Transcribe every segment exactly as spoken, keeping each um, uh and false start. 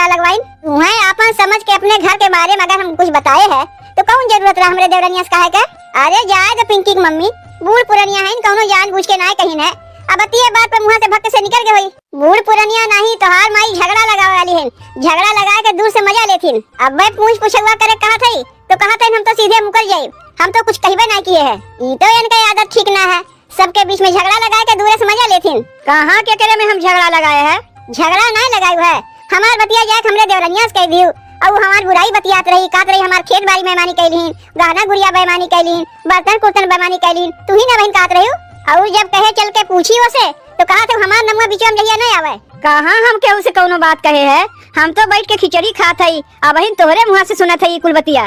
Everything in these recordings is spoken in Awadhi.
लगवाइन? तुहें आपन समझ के अपने घर के बारे में अगर हम कुछ बताए हैं, तो कौन जरूरत रहा हमरे देवरनिया से कहे के? अरे जाए दो पिंकी की मम्मी, बूढ़ पुरनिया हैं, कौनो जानबूझ के नाय कहिन है। अब अतिये बात पर मुँह से भक से निकल गए होई। बूढ़ पुरनिया नहीं, तोहार माई झगड़ा लगावे वाली हैं, झगड़ा लगा के दूर से मजा लेथिन। अब मैं पूछ पुछवा करे कहा थई, तो कहा थई हम तो सीधे मुकर जाए, हम तो कुछ कहबे ना किए हैं। ई तो इनका आदत ठीक ना है। सबके बीच में झगड़ा लगाए के दूरे से मजा लेथिन। कहाँ के करे में हम झगड़ा लगाए है? झगड़ा नाय लगायु है, हमार बतिया जाए हमरे देवरनिया से कह दियो। और हमार बुराई बतियात रही, कहत रही हमार खेत बारी बेईमानी कैलिन, गहना गुड़िया बेईमानी कैलिन, बर्तन कुर्तन बेईमानी कैलिन, तू ही ना बहन कहत रही। और जब कहे चल के पूछी ओसे, तो कहा था हमार नमुआ बीच में जहिया नहीं आवे। कहाँ हम केहू से कौनो बात कहे है, हम तो बैठ के खिचड़ी खात हई, अब तोहरे मुँह से सुनत हई कुल बतिया।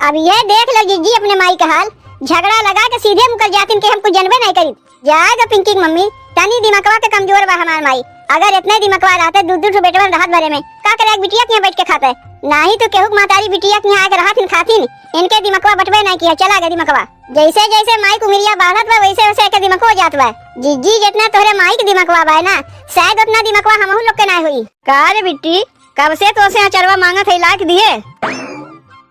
अब ये देख लो जिज्जी अपने माई का हाल, झगड़ा लगा के सीधे मुकर जातिन के हम कुछ जनबे नहीं करी। जाए दो पिंकी की मम्मी, तनी दिमकवा के कमजोर बा हमार माई। अगर इतने दिमकवा रहते, दू दू ठो बेटवन रहत भरे में, का करे, एक बिटिया के यहाँ बैठ के खाते? नाही तो केहू के महतारी बिटिया के यहाँ आके रहत हिन खातिन, इनके दिमकवा बटबे नहीं किया, चला गए दिमकवा। जैसे जैसे माई के उमिरिया बढ़त बा, वैसे वैसे एके दिमकवा जात बा। जिज्जी, जितना तोहरे माई के दिमकवा बा ना, शायद उतना दिमकवा हमहू लोग के ना होई। का रे बिट्टी, कब से तोसे अचरवा मांगत है, लाइक दिए?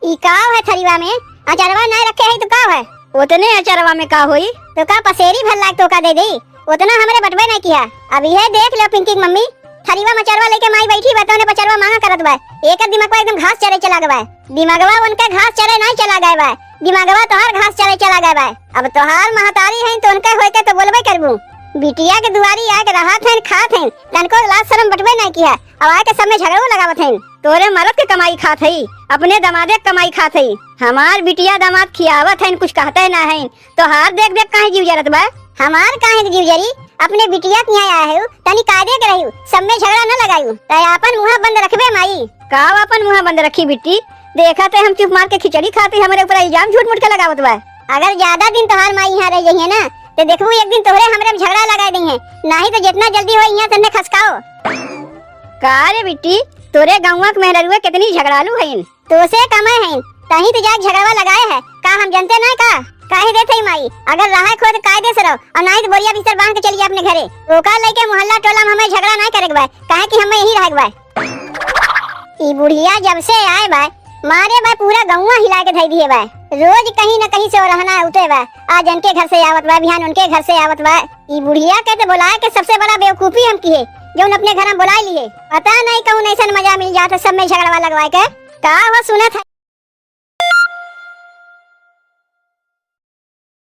ई का है थरीवा में? अचरवा ना रखे है तो का है? उतने अचरवा में का होई? तो का पसेरी भर लाग तो का दे दे? उतना हमरे बटबे नहीं किया। अब यह देख लो पिंकी की मम्मी, थरीवा में अचरवा लेके माई बैठी बा, तो उन्हें पचरवा मांगा करत बा। एक दिमाग एकदम घास चरे चला गवा। दिमागवा उनके घास चरे नहीं चला गए बा, दिमागवा तोहार घास चरे चला गए बा। अब तोहार महतारी है तो उनके होए के तो बोलबे करबू। बिटिया के दुआरी आके रहत हैं, खात हैं, तनको लाज शरम बटबे नहीं किया। अब आके सब में झगड़ो लगावत हैं। तोरे मरद के कमाई खात हई, अपने दमादे के कमाई खात हई। हमार बिटिया दामाद खियावत हैं, कुछ कहते ना हैं। तोहार देख देख काहे जीव जरत बा? हमार काहे के जीव जरी? अपने बिटिया के यहाँ आए हो, तनी कायदे के रहियो, सब में झगड़ा न लगायो। तै आपन मुँह बंद रखबे माई। का आपन मुँह बंद रखी बिट्टी? देखा ते हम चुप मार के खिचड़ी खाती, हमरे ऊपर इल्जाम झूठ मूठ के लगावत बा। अगर ज्यादा दिन तोहार माई यहाँ रह जाइए ना, तो देखबू एक दिन तोहरे हमरे में झगड़ा लगा दी है, नहीं तो जितना जल्दी हो यहाँ से खसकाओ। का रे बिट्टी, तोरे गौवा के मेहररुए कितनी झगड़ालू हईन। तोसे कम हईन, तहीं तो जाके झगड़वा लगाए है, का हम जनते ना का? काहे देत हई माई, अगर रहे खो तो कायदे से रहो, और नहीं तो बोरिया बिस्तर बांध के चली जा अपने घरे। ओका लेके मोहल्ला टोला में हमें झगड़ा नहीं करे के बा, काहे कि हमें यही रहे के बा। ई बुढ़िया जब से आए बा, मारे बा पूरा गौवा हिला के धई दिए बा। रोज कहीं न कहीं से वो रहना उठे बा, आज इनके घर से आवत बा, बिहान उनके घर से आवत बा। ई बुढ़िया के तो बुलाए के सबसे बड़ा बेवकूफी हम किहे, जौन अपने घर में बुलाए लिए। पता नहीं कौन ऐसन मजा मिल जात है सब में झगड़वा लगवाए के। का हो सुनत है?